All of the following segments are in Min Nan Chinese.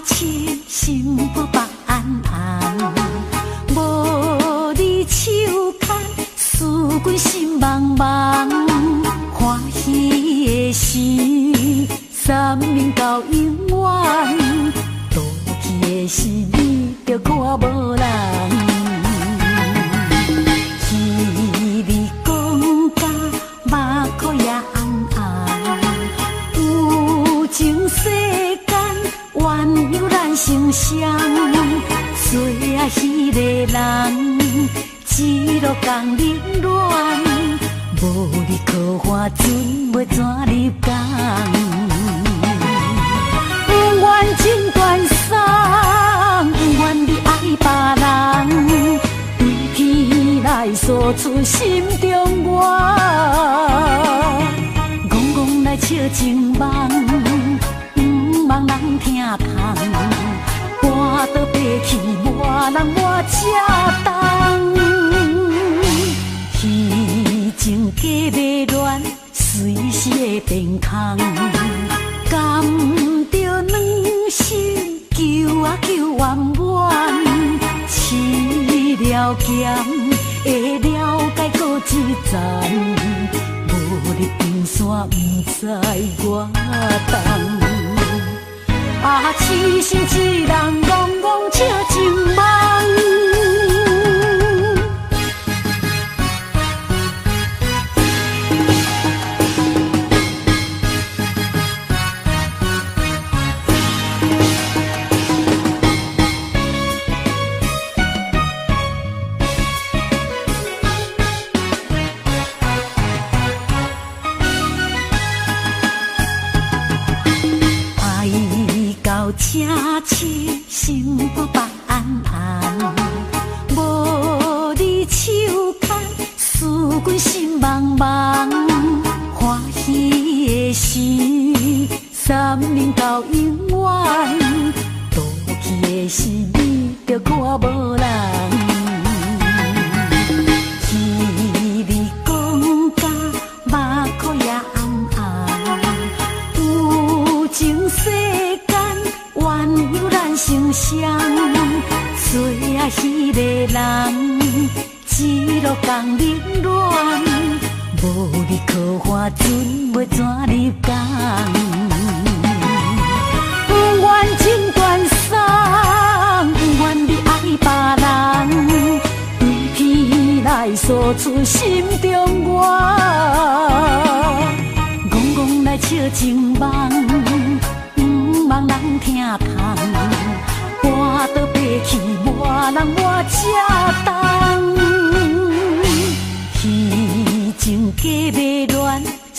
市，心肝腹絚絚，無你手牽，思君心茫茫。歡喜的時，三面到永遠；倒去的時，你著看無人。彼日講甲目眶也紅紅，有情世間，鴛鴦難成雙。做啊彼个人，一路共冷暖，無你可看船欲怎入港？不願情斷送，不願你愛別人，對天來訴出心中願。戇戇來笑情夢，毋茫人疼痛。跋倒爬起，無人我才重。彼情假欲亂，隨時會變空。甘著兩心求啊求圓滿，試了鹹，會了解閣一層。無你冰山，毋知偌重。啊，痴心一人，戇戇笑情夢。愛到這痴，心肝腹絚絚，無你手牽，思君心茫茫。歡喜的時，三面到永遠；倒去的時，你著看無人。彼日講甲目眶也紅紅，有情世間，鴛鴦難成雙。做啊彼个人，一路共冷暖，無你可看船欲怎入港？不願情斷送，不願你愛別人，對天來訴出心中願。戇戇來笑情夢，毋茫人疼痛。跋倒爬起，無人我才重。彼情假欲亂，隨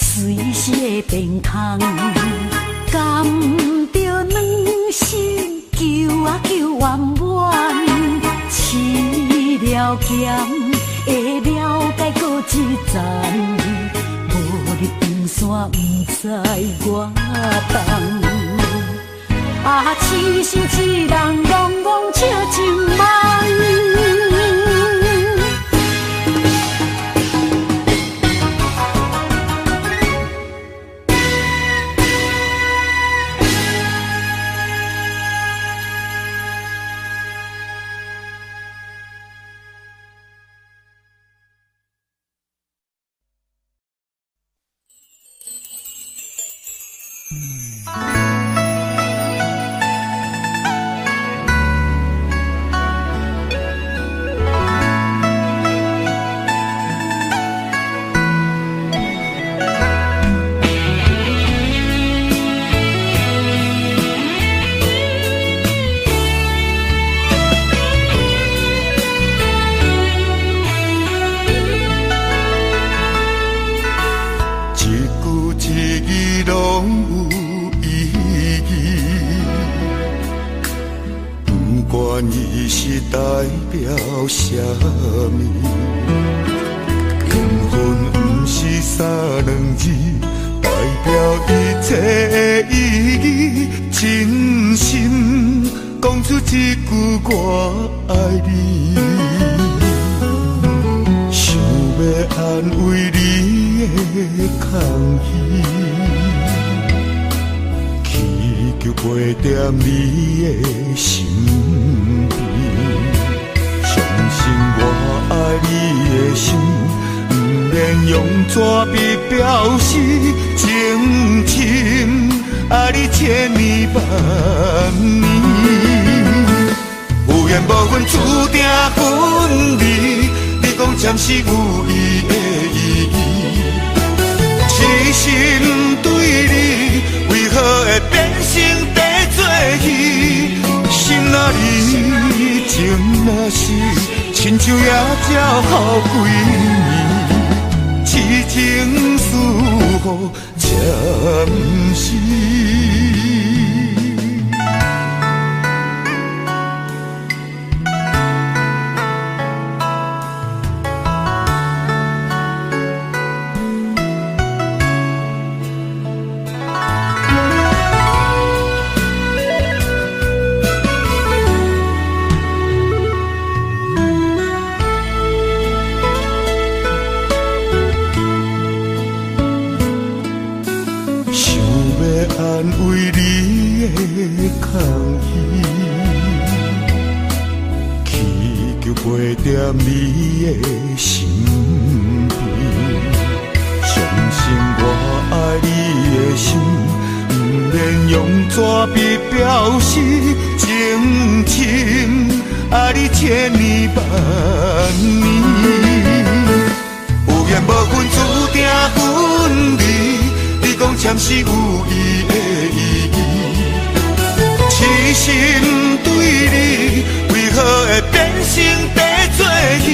時會變空。甘著兩心求啊求圓滿，試了鹹，會了解閣一層。無你冰山，毋知偌重。啊，痴心一人，戇戇笑情夢。伊是代表啥物？缘分毋是三两字，代表一切的意义。真心讲出一句我爱你，想欲安慰你的空虚，祈求陪踮踮你的身边。相信我爱你的心，毋免用纸笔表示，情深爱你千年万年。有缘无分注定分离，你讲暂时有伊的意义，痴心对你，为何会变成地做鱼？心若离，情若死，亲像野鸟好几暝，痴情似雨暂时。安慰你的空虚，祈求陪踮你的身边。相信我爱你的心，毋免用纸笔表示，情深爱你千年万年。有缘无分注定分离，你讲暂时有伊的意义，痴心对你，为何会变成地做鱼？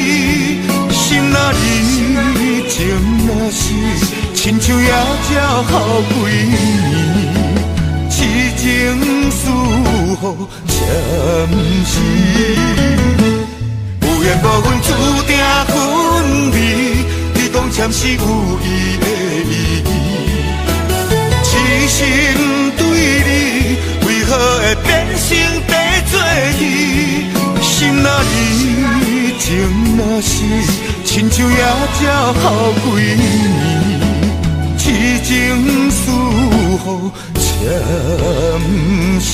心若离，情若死，亲像野鸟好几暝，痴情似雨暂时。有缘无分注定分离，你讲暂时有伊的意义。痴心对你，为何会变成地做鱼？心若离，情若死，亲像野鸟好几暝，痴情似雨暂时。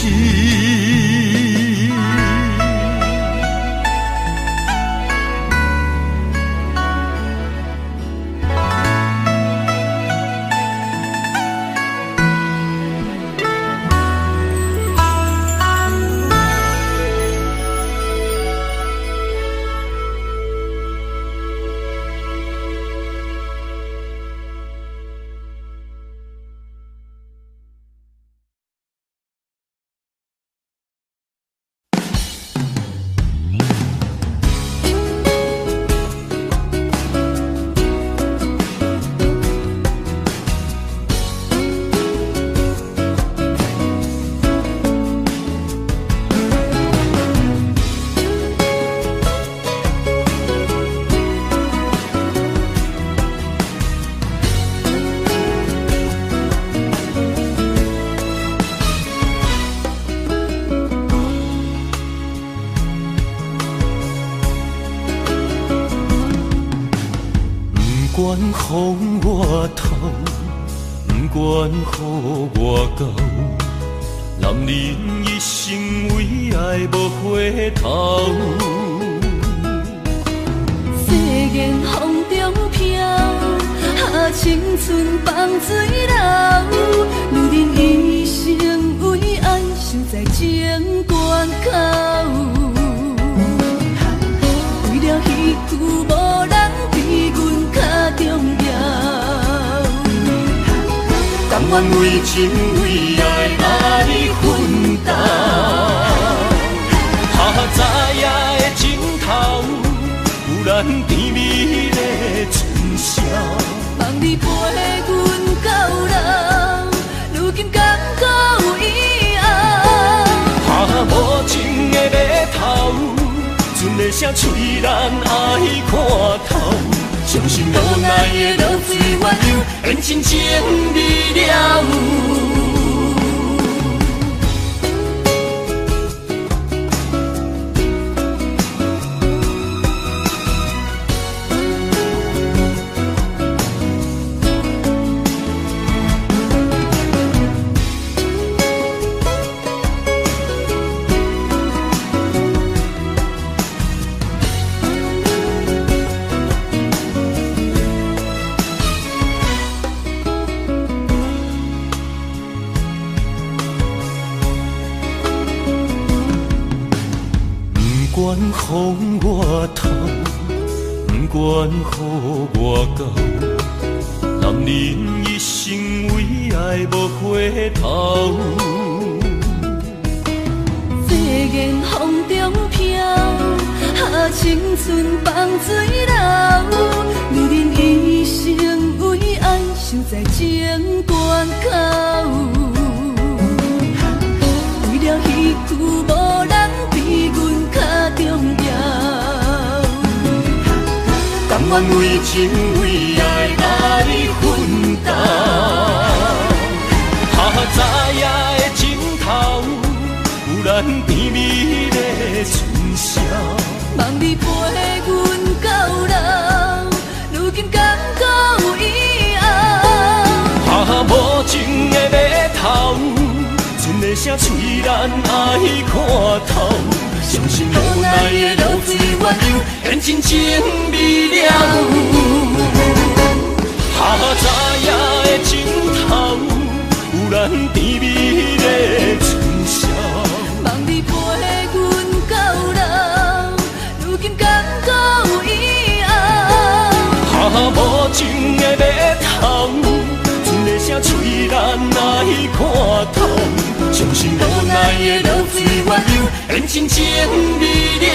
不管风偌透，不管雨偌厚，男人一生为爱无回头。誓言风中飘，啊，青春放水流。女人一生为爱，守在情关口。为了彼句无人比阮较重要。甘愿为情为爱来奋斗，哈早夜的尽头，有咱甜蜜的春宵。望你陪阮到老，如今感觉有以后。哈无情的码头，船的声催咱爱看透。相信无奈的落水鸳鸯，变真情美了。风外透，不管雨偌厚，男人一生为爱无回头。誓言风中飘，啊，青春放水流。女人一生为爱，守在情关口。为了彼句无人比阮较重要。甘愿为情为爱来奋斗。哈，早夜的尽头，有咱甜蜜的春宵。望你陪阮到老，如今感觉有以后。哈，无情的码头，船的声催咱爱看透。相信无奈的落水鸳鸯，变真情未了。哈，早夜的尽头，有咱甜蜜的春宵。望你陪阮到老，如今感觉有以后。哈，无情的码头，船的声催咱爱看透。相信无奈的落水鸳鸯，变真情未了。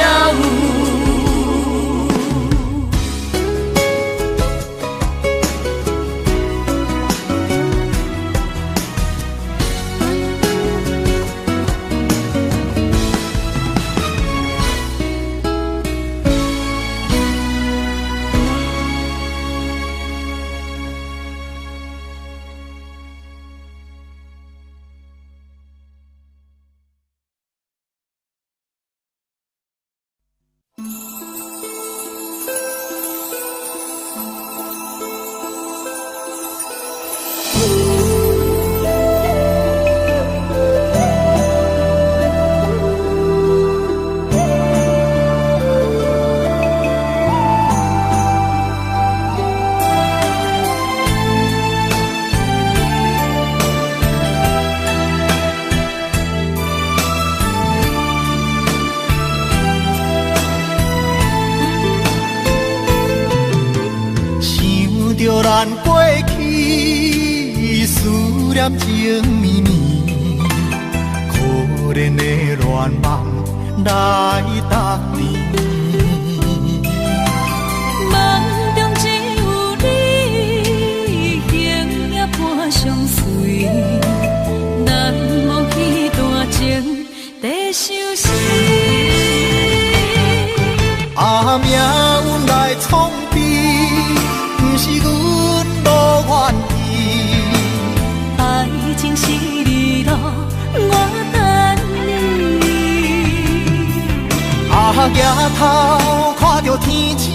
情绵绵，可怜的恋梦来搭甜。梦中只有你，形影伴相随，难忘彼段情地相思。啊，命运来创悲，不是阮无愿意。爱情是你路，我等你。啊，举头看著天星，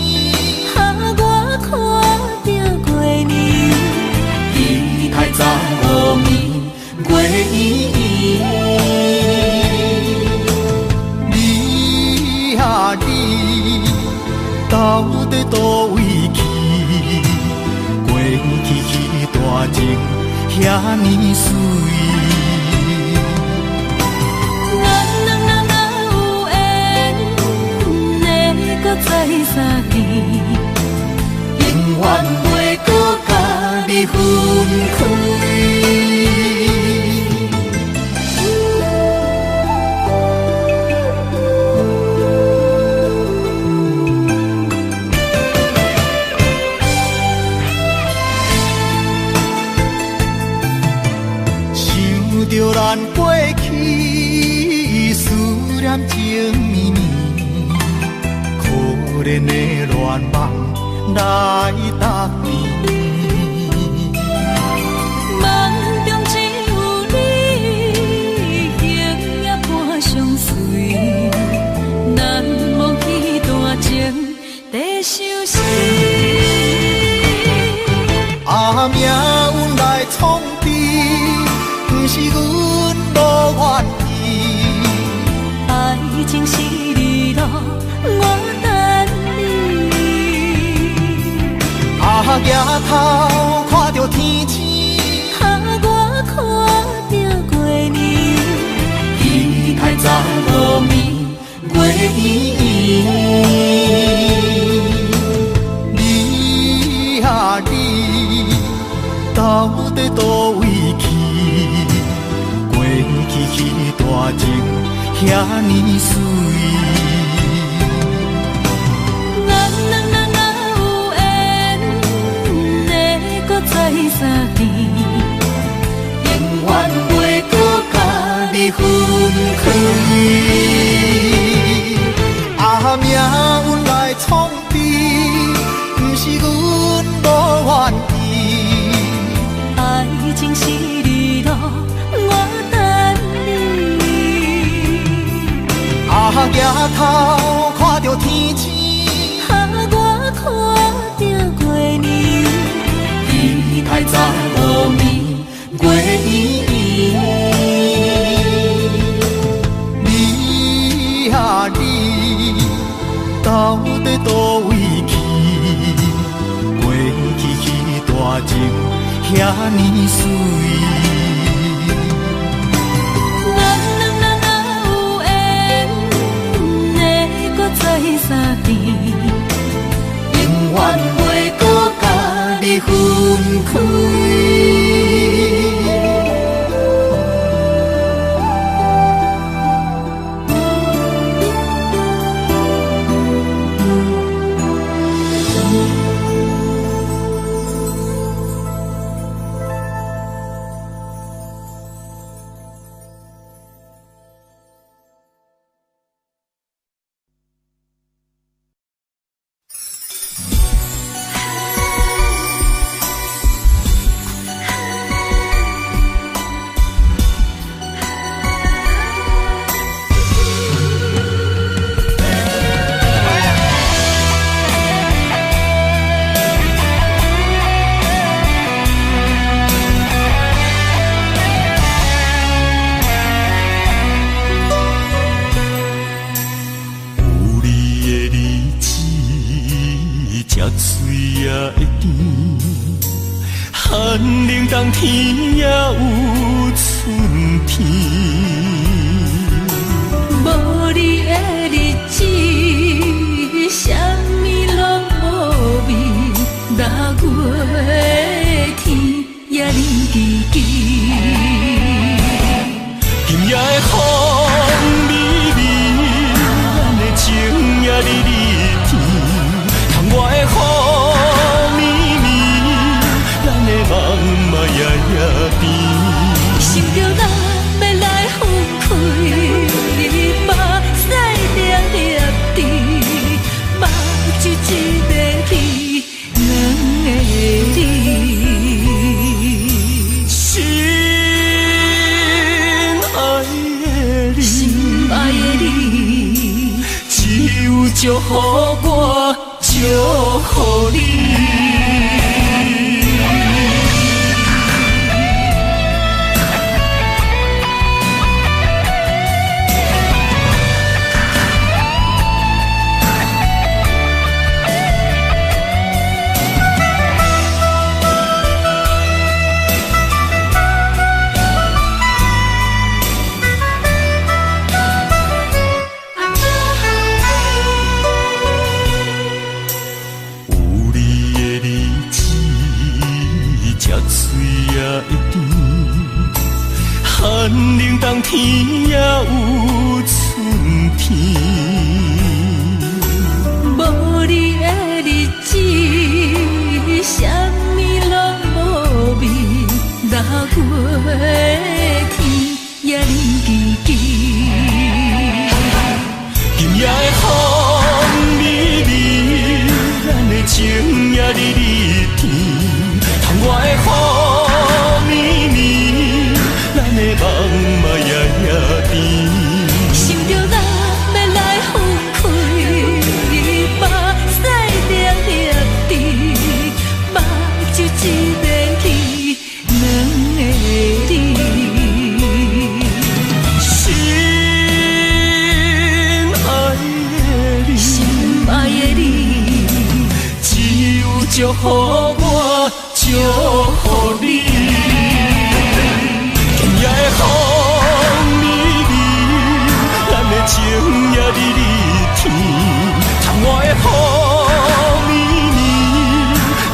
啊，我看著过年。期待15暝月圆圆。你啊你，到底佗位去？过去彼段情遐尔媠。咱两人若有缘，会阁再相见，永远袂阁佮你分开。想著咱过去，思念情绵绵，可怜的恋梦来搭甜。梦中只有你，形影伴相随，难忘彼段情地相思。啊，命运来创悲，不是阮无愿意。爱情是你路，我等你。啊，举头看著天星，啊，我看著过年。期待15暝月圆圆。你啊你，到底佗位去？过去彼段情遐呢媠。咱两人若有缘，会阁再相见，永远袂阁佮你分开。啊，命运来创悲，毋是阮无愿意。爱情是日落，我等你。啊，举头看著天星，啊，我看著月暝，期待昨暝月圆圆。你啊你，到底佗位去？过去彼段情遐呢媠。咱两人若有缘，会阁再相见，永远袂阁佮你分开。有你的日子，才水也会甜。寒冷冬天也有春天。无你的日子，啥物拢无味。六月天也冷吱吱。今夜的风微微，咱的情也日日甜。窗外的雨绵绵，咱的梦嘛夜夜甜。想著咱欲来分开，目屎粒粒滴，目睭一个你，两个你。心爱的你，心爱的你，只有祝福我，祝福你。有你的日子，才水也会甜。寒冷冬天也有春天。无你的日子，啥物拢无味。六月天也冷吱吱。今夜的风微微，咱的情也日日甜。窗外的雨绵绵，咱的梦嘛夜夜甜。想著咱欲来分开，目屎粒粒滴，目睭一个你，两个你。心爱的你，心爱的你，只有祝福我，祝福你。今夜的风微微，咱的情也日日天。窗外的雨绵绵，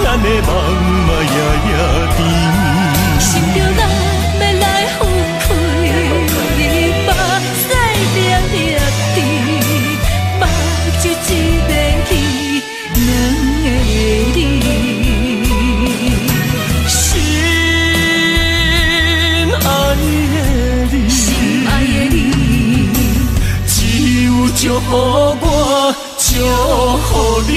咱的梦嘛夜夜甜。想著咱欲來分開，目屎粒粒滴，目睭一个去，兩个你。心愛的你，心愛的你，只有祝福我，祝福你。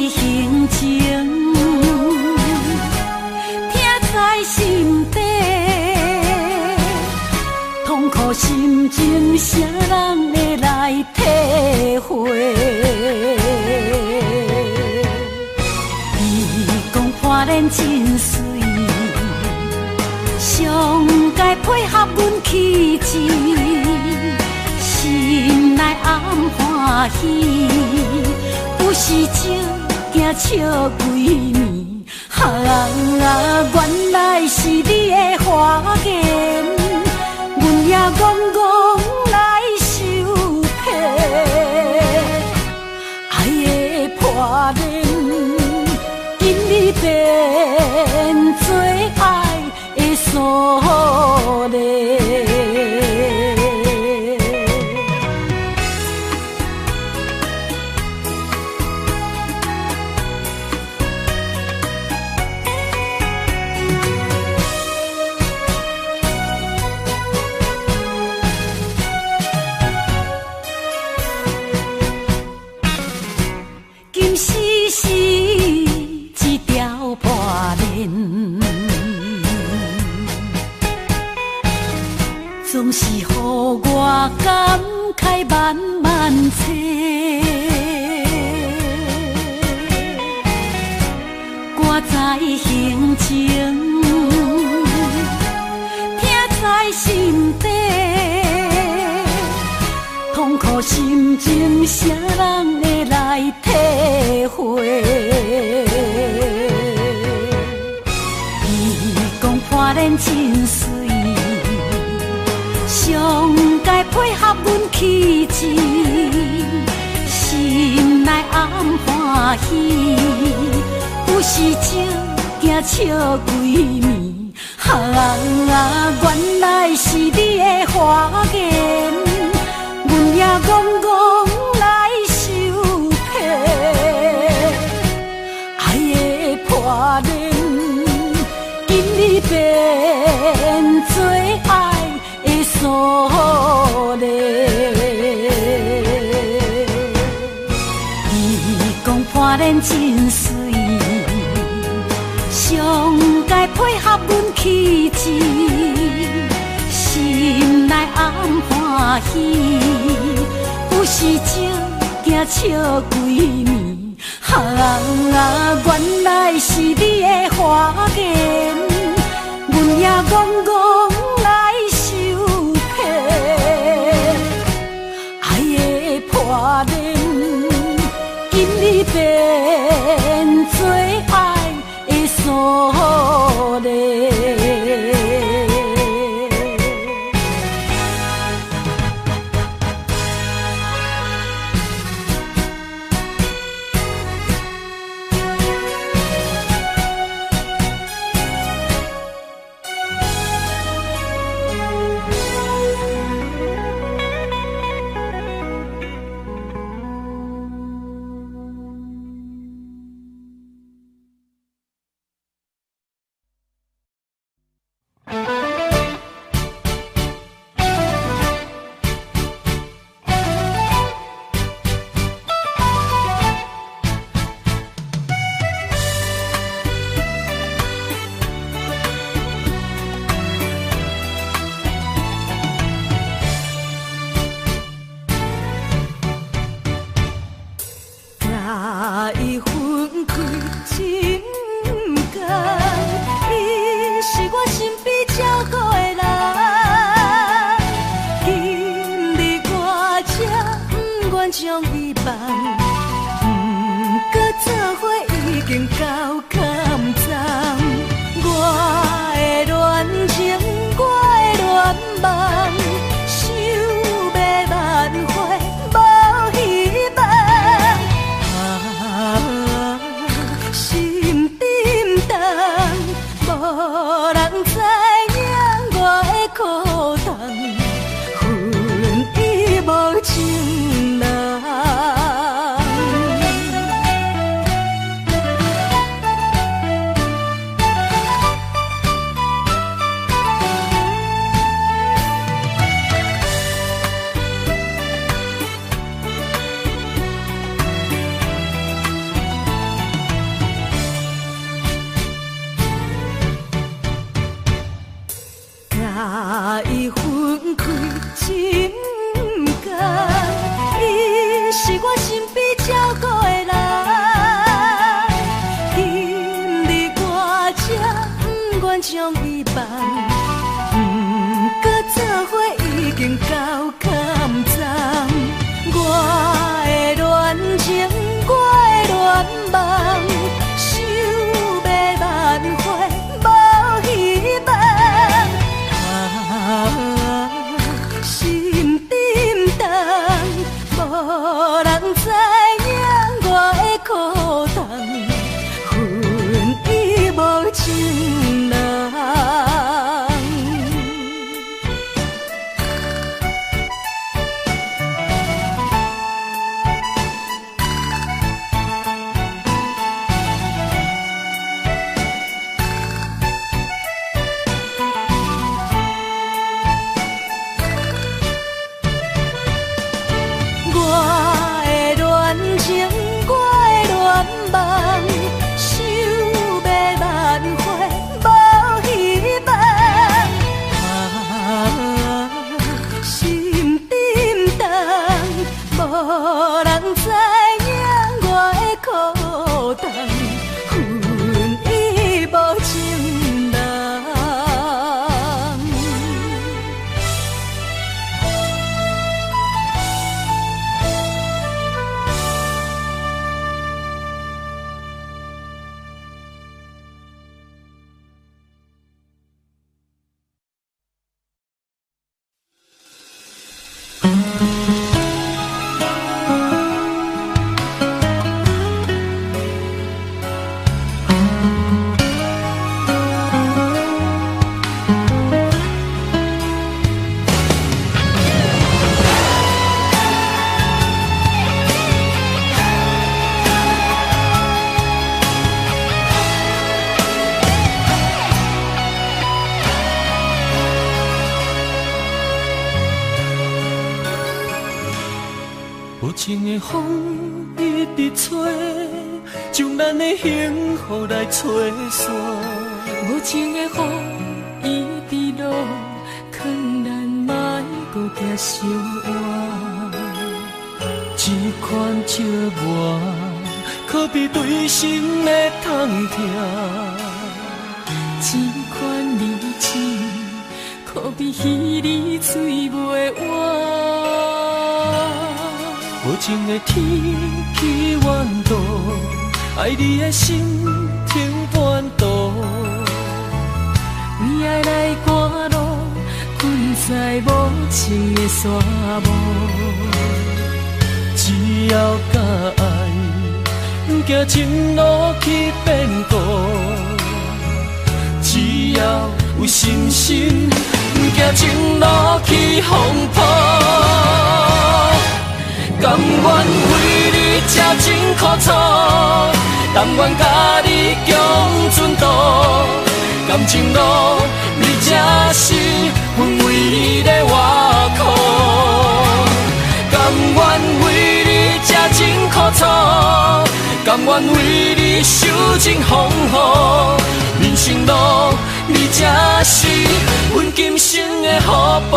行情，疼在心底，痛苦心情，啥人会来体会？伊讲破练真媠，上该配合阮气质，心内暗欢喜。有时少惊笑几暝，啊，原来是你的花言，阮也戆戆来受骗。爱的破练，今日变做爱的锁链。金丝是一条破链，总是予我感慨万万千。挂在胸前，疼在心底，痛苦心情，啥人会来体会？伊讲破练真媠，上该配合阮气质，心内暗欢喜。有时少惊笑几暝，啊，原来是你的花言，阮也戆戆来受骗。爱的破练，今日变做爱的锁链。伊讲破练真媠，上该配合阮气质，心内暗欢喜。有时少惊笑几暝，啊，原来是你的花言，阮也戆戆来受骗。爱的破练，今日变做爱的锁链。情人。我的恋情，我的愿望，想欲万回无希望。啊，心沉重，无人知影我的苦痛，恨伊无情人。无情的风一直吹，将咱的幸福来吹散。无情的雨一直落，劝咱莫阁行相换。这款折磨，可比对心的痛疼。这款日子，可比彼日水袂完。无情的天气怨毒，爱你的心停半途。为爱来赶路，困在无情的沙漠。只要敢爱，不惊情路去变故。只要有信心，不惊情路去风波。甘愿为你吃尽苦楚，甘愿佮你共寸土。感情路，你才是阮唯一的依靠。甘愿为你吃尽苦楚，甘愿为你受尽风雨。人生路，你才是阮今生的福报。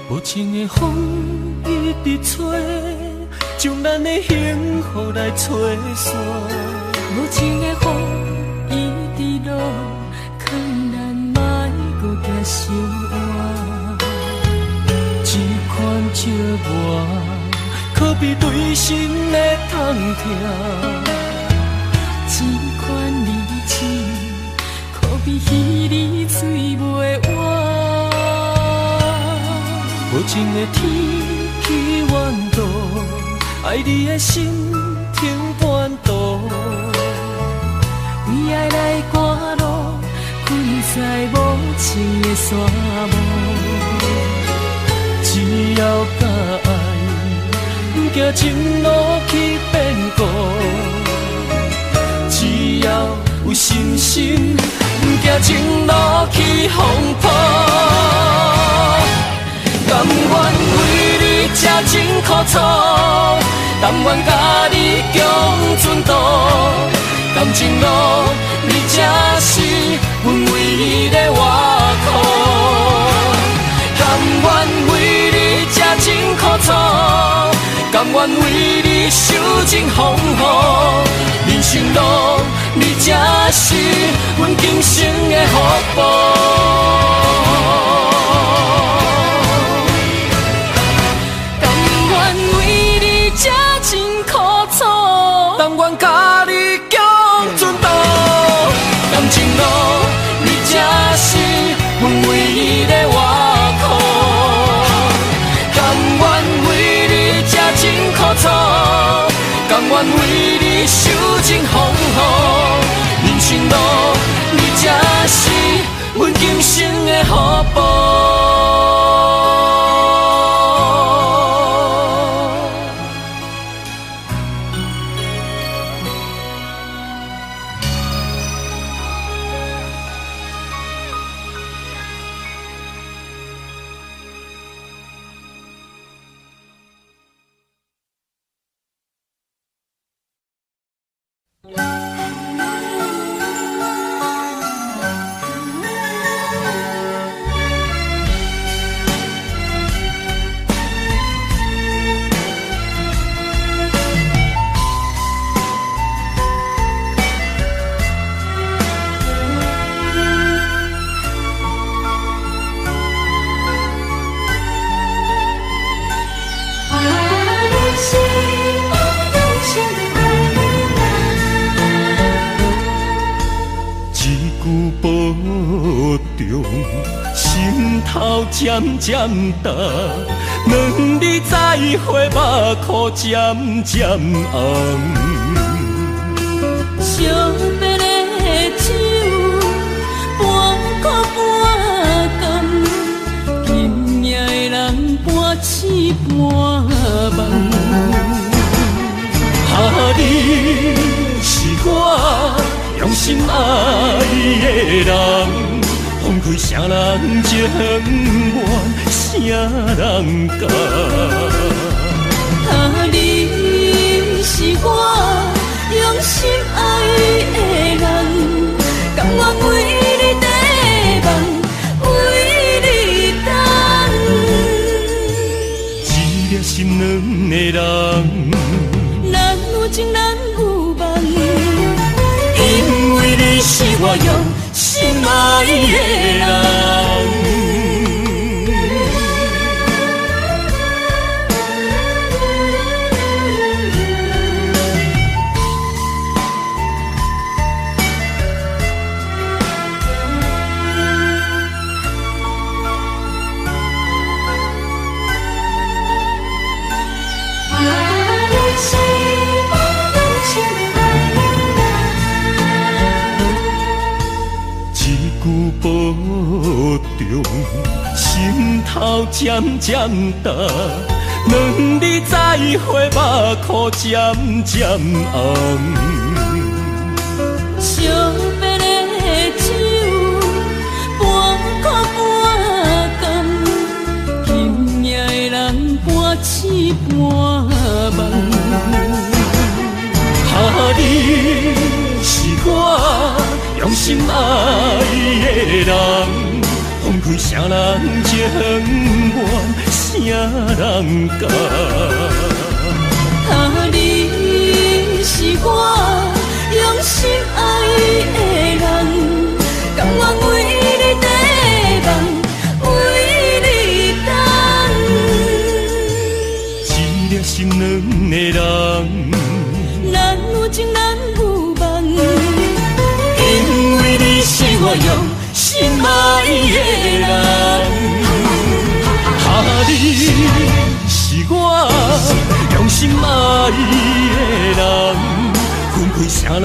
无情的风一直吹，将咱的幸福来吹散。无情的雨一直落，劝咱莫阁行相换。这款折磨，可比对心的痛疼。这款日子，可比彼日水袂完。无情的天气怨毒，爱你的心停半途。为爱来赶路，困在无情的沙漠。只要敢爱，不惊情路去变故。只要有信心，不惊情路去风波。甘愿为你吃尽苦楚，甘愿佮你共寸土。感情路，你才是阮唯一的依靠。甘愿为你吃尽苦楚，甘愿为你受尽风雨。人生路，你才是阮今生的福报。甘愿为你这真苦楚，甘愿佮你共阵途。感情路，你才是阮唯一的倚靠。甘愿为你这真苦楚，甘愿为你受尽风雨。人生路，你才是阮今生的福报。渐渐焦，两字再会，目眶渐渐红。惜别的酒，半苦半甘，今夜的人半醒半梦。啊，你是我用心爱的人。放开谁人情愿，谁人甘？啊，你是我用心爱的人，甘愿为你短梦，为你等。一粒心软的人，咱有情咱有梦，因为你是我用心爱的人。保重，心头渐渐焦，两字再会，目眶渐渐红。惜别的酒，半苦半甘，今夜的人半醒半梦。啊，你是我用心爱的人，放开谁人情愿，谁人甘？啊，你是我用心爱的人，甘愿为你短梦，为你等。一粒心软的人，咱有情咱有梦。因为你是我用心爱的人，啊，你是我用心爱的人，分开谁人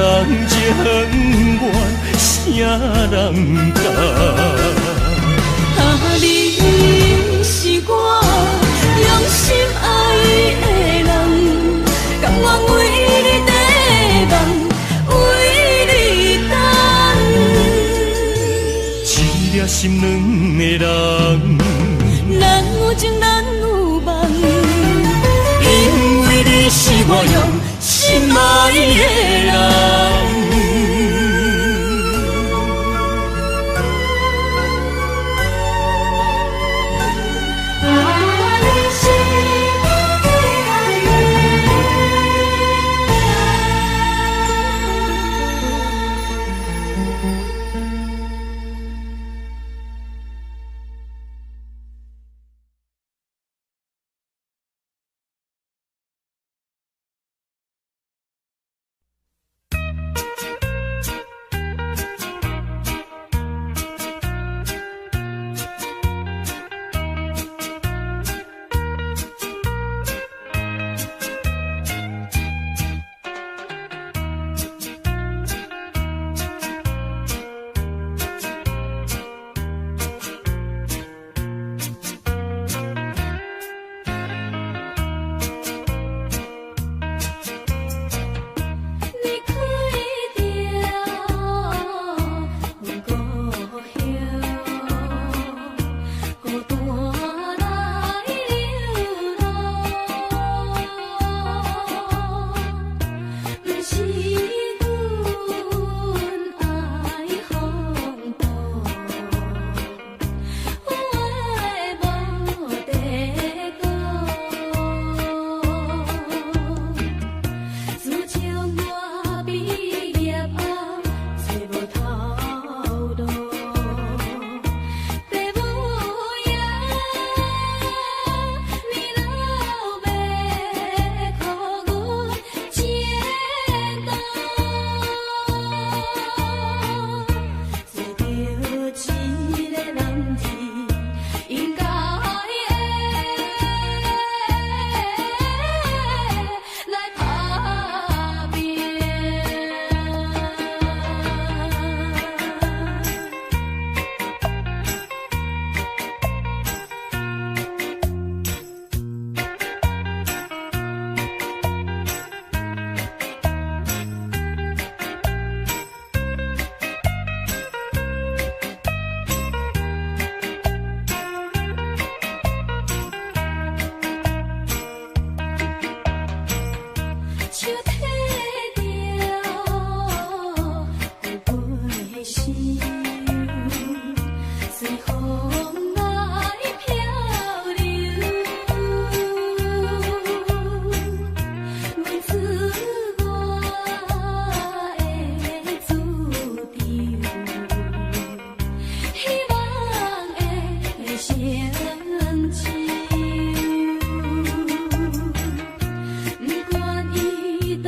情愿，谁人甘？啊，你是我用心爱的人，甘愿为你短梦，为你等。一粒心软的人，咱有情咱有梦，因为你是我用心爱的人。你像提著飞想，隨風來漂流。阮自我的主張，希望的成就。不管伊多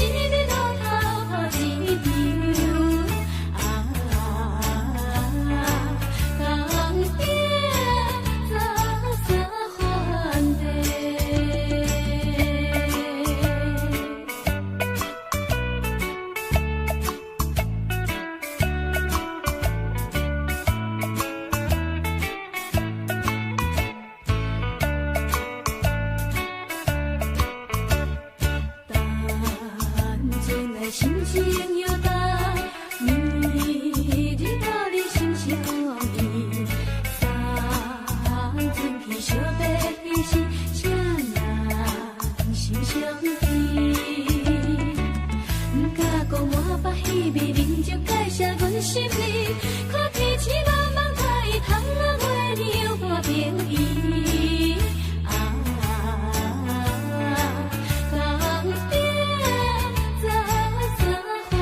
是你路頭頭一場。啊，江邊早早還地。單純的心情搖動，暝日到你心相依，送陣去相別時，才能心相依。毋敢講滿腹稀微，啉酒介紹阮心意，看天星茫茫在窗仔月娘伴朋伊。啊，江邊早早還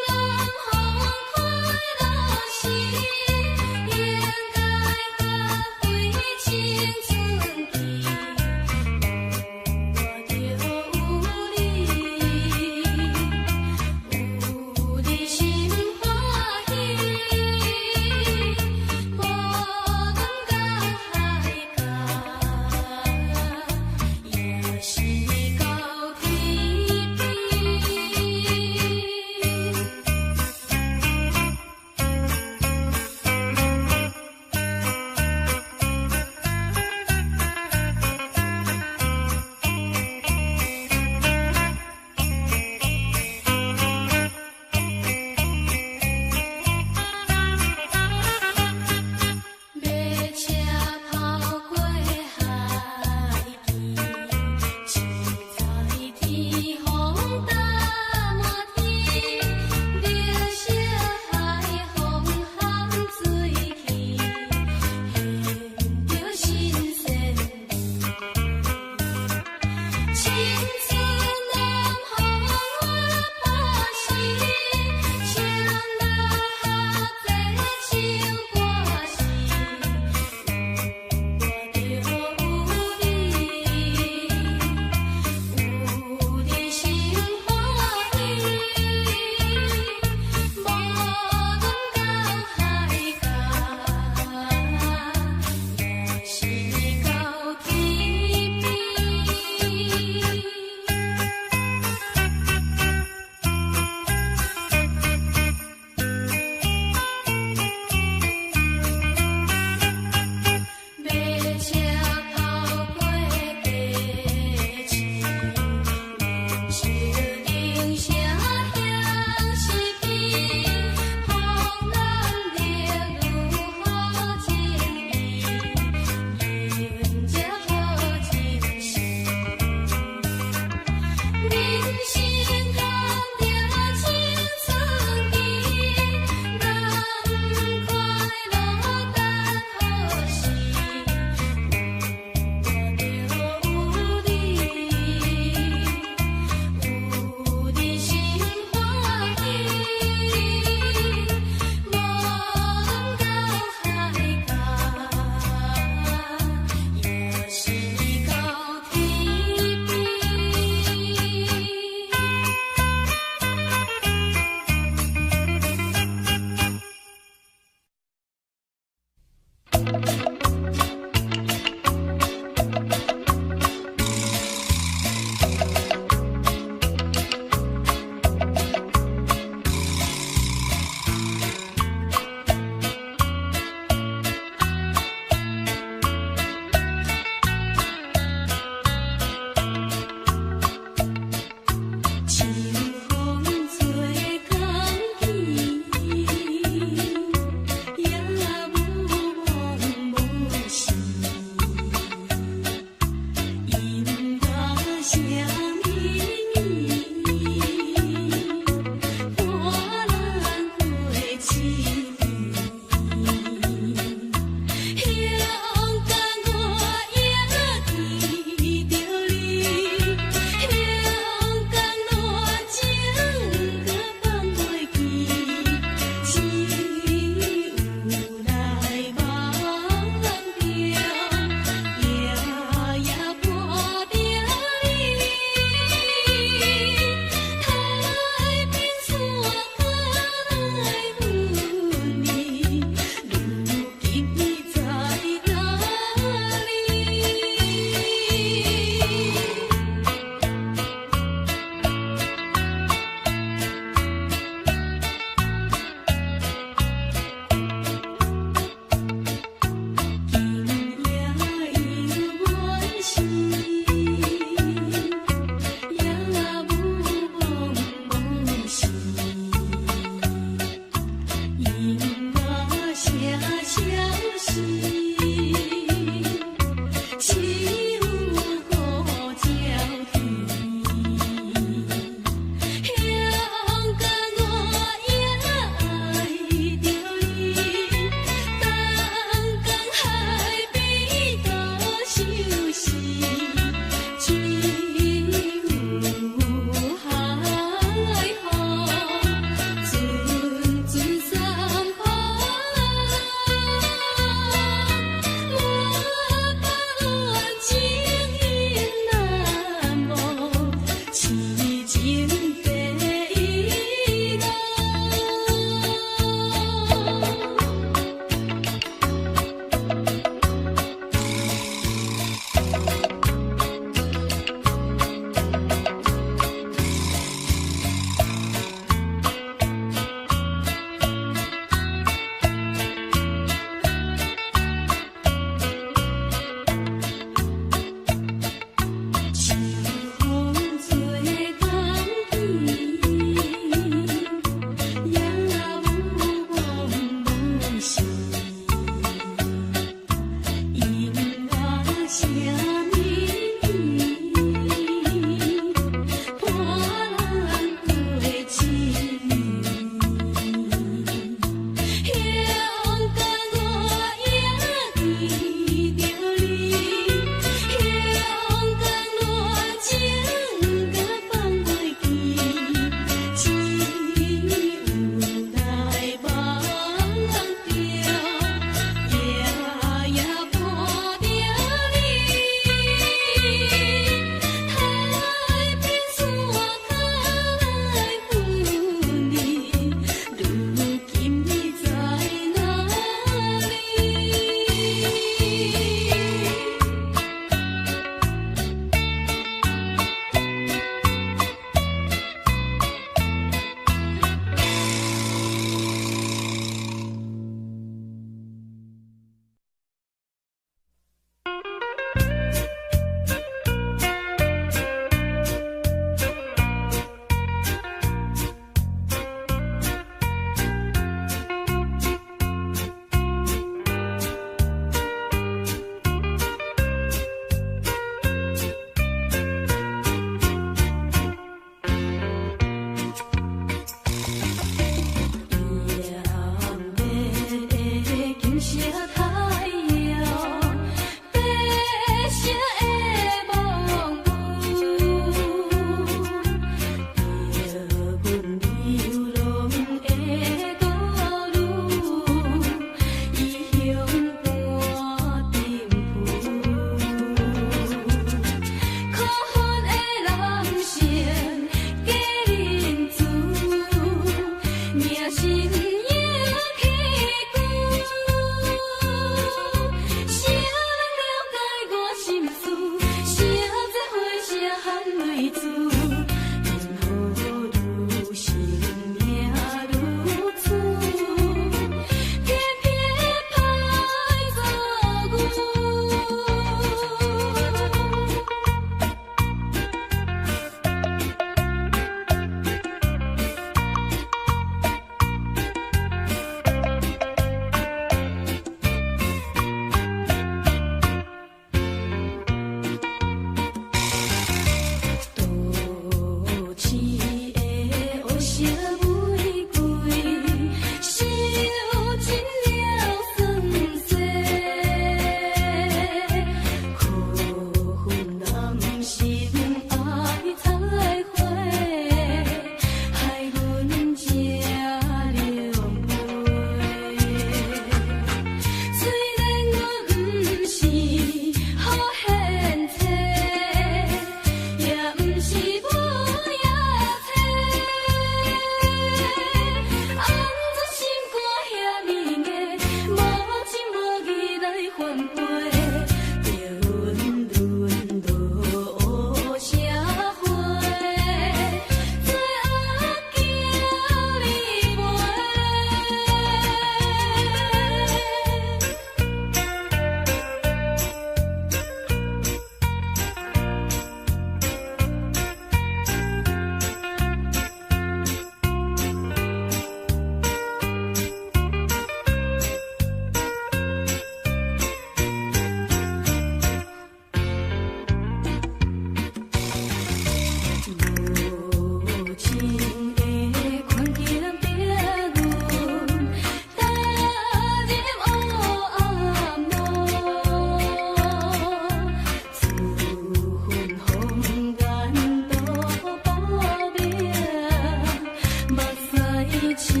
親像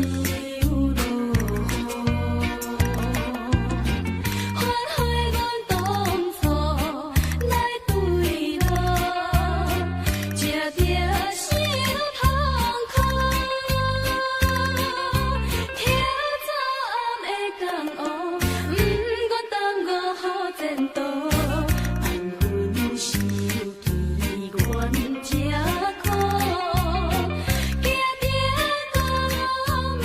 落雨。反悔阮當初來對路，這著傷痛苦。聽昨暗的江湖，毋願耽誤好前途。緣分傷機緣這苦，行著孤命。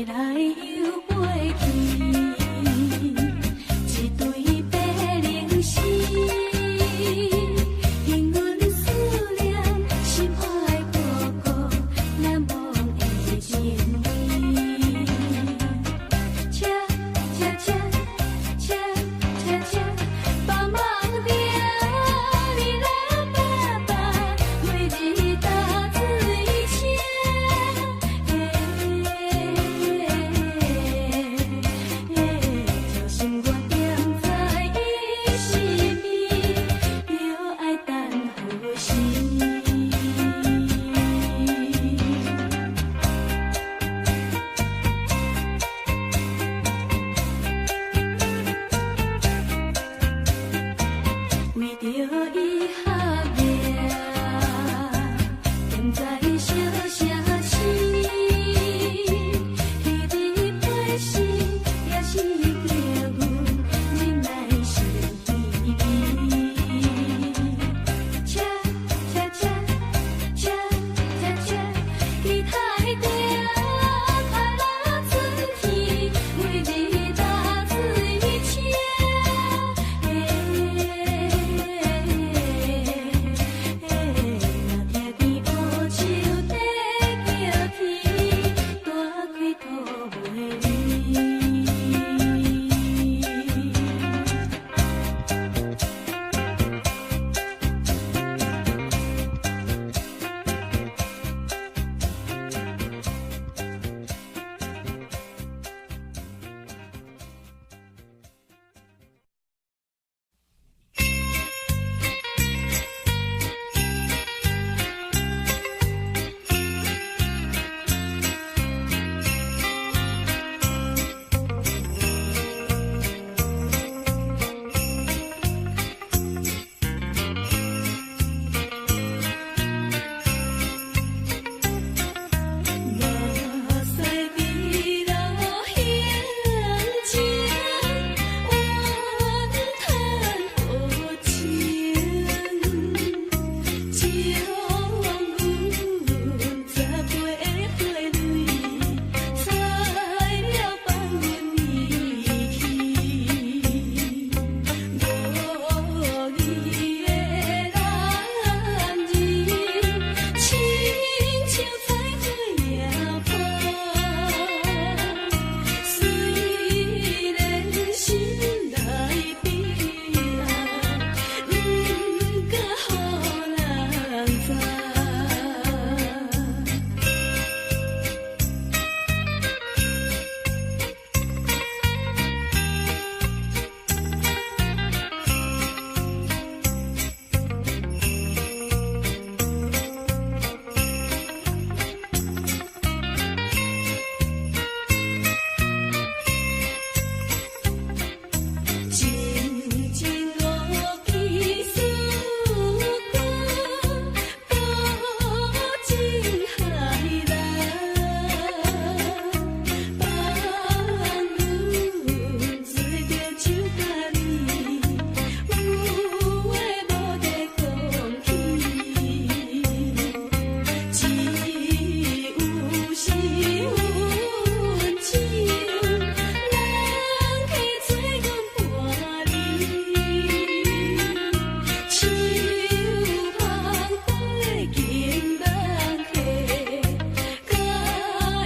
來又飛去，一對白靈絲，幸運思念，心愛哥哥難忘的情誼。車車車車車車，幫忙著你老爸爸，每日搭水車。將心願踮在伊身邊，著愛等好時。為著伊學業，踮在小城市，彼日陪時也是叫阮忍耐心稀微。車車車車車車，期待著快樂春天，每日搭水車。若聽見烏樹在叫天，大開土袂離。目屎滴流行情，怨嘆無情，將阮18歲蕊，采了放阮離去。無義的男兒，親像采花野花，雖然心內悲哀，毋敢予人知。真情五更思君，保證海難，放阮做著手甲你，有話無得講起，只有是阮手，人客做阮伴侶，手捧杯敬人客，佮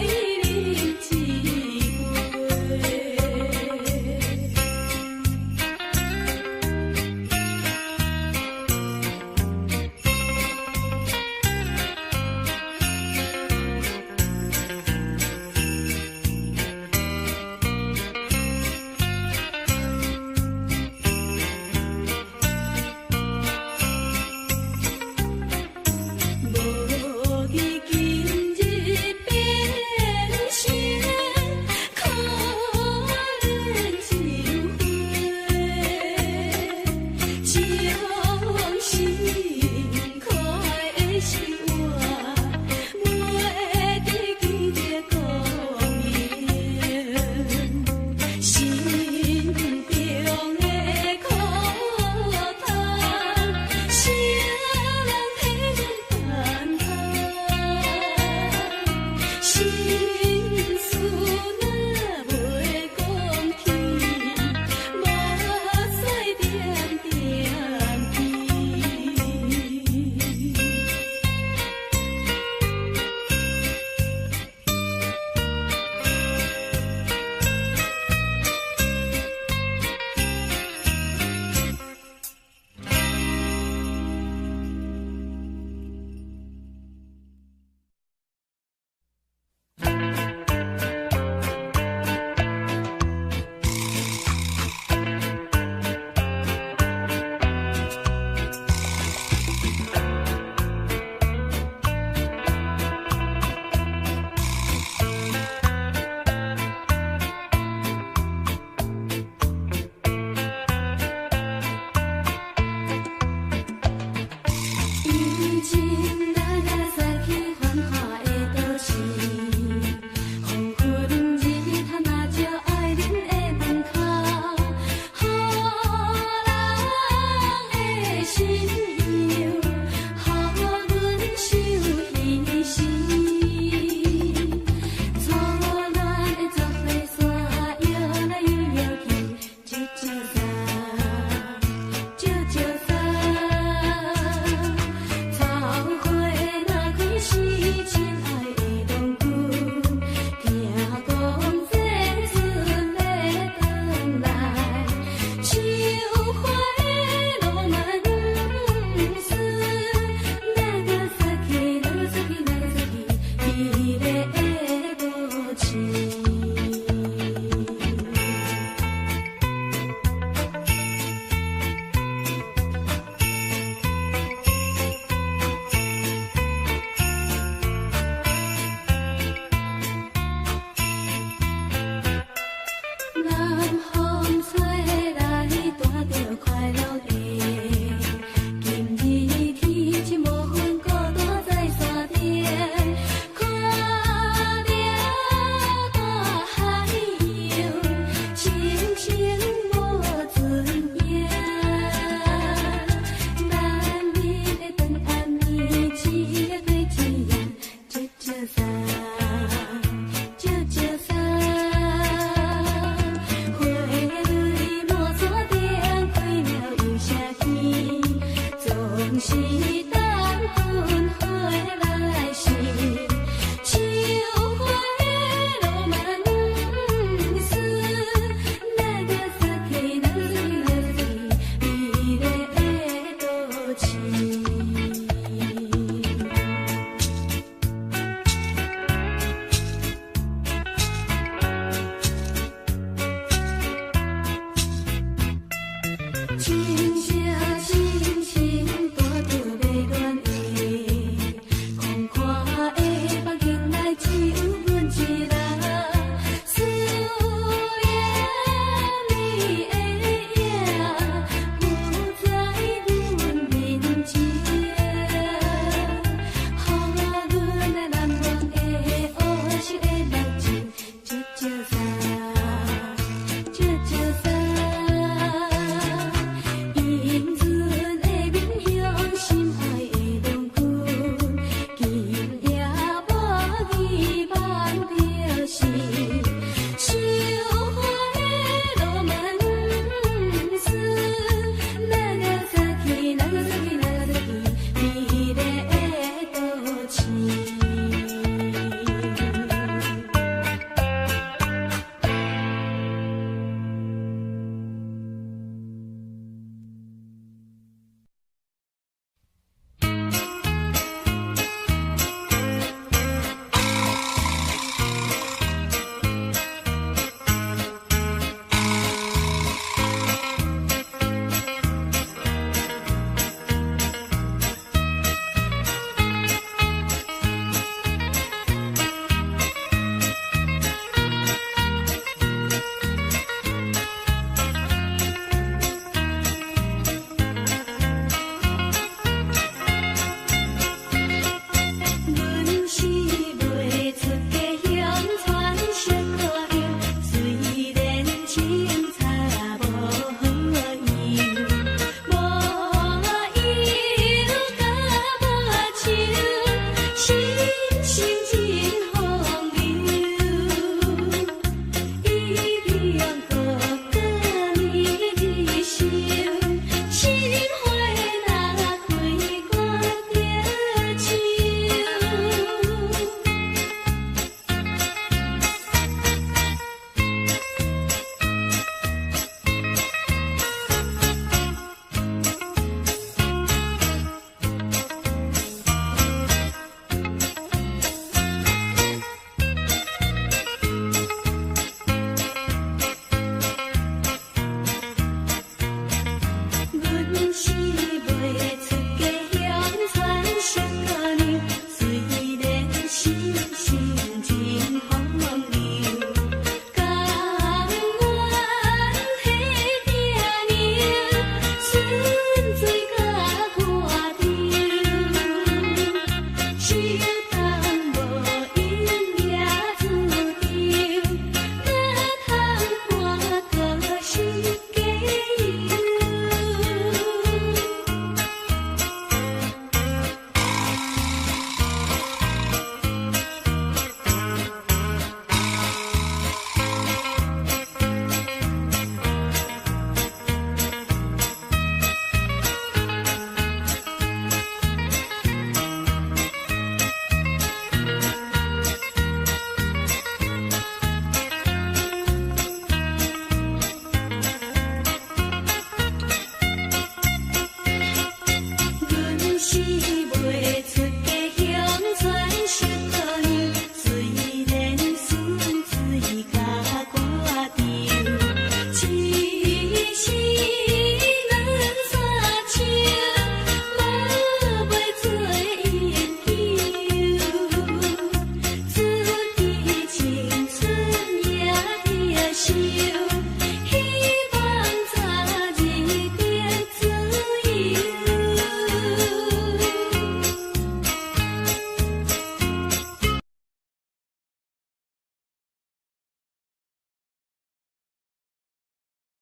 伊啉一杯。無義今日變成可憐情花，將心可愛的生活，袂得記得光明。心中的苦痛，誰人替阮擔當？心事三。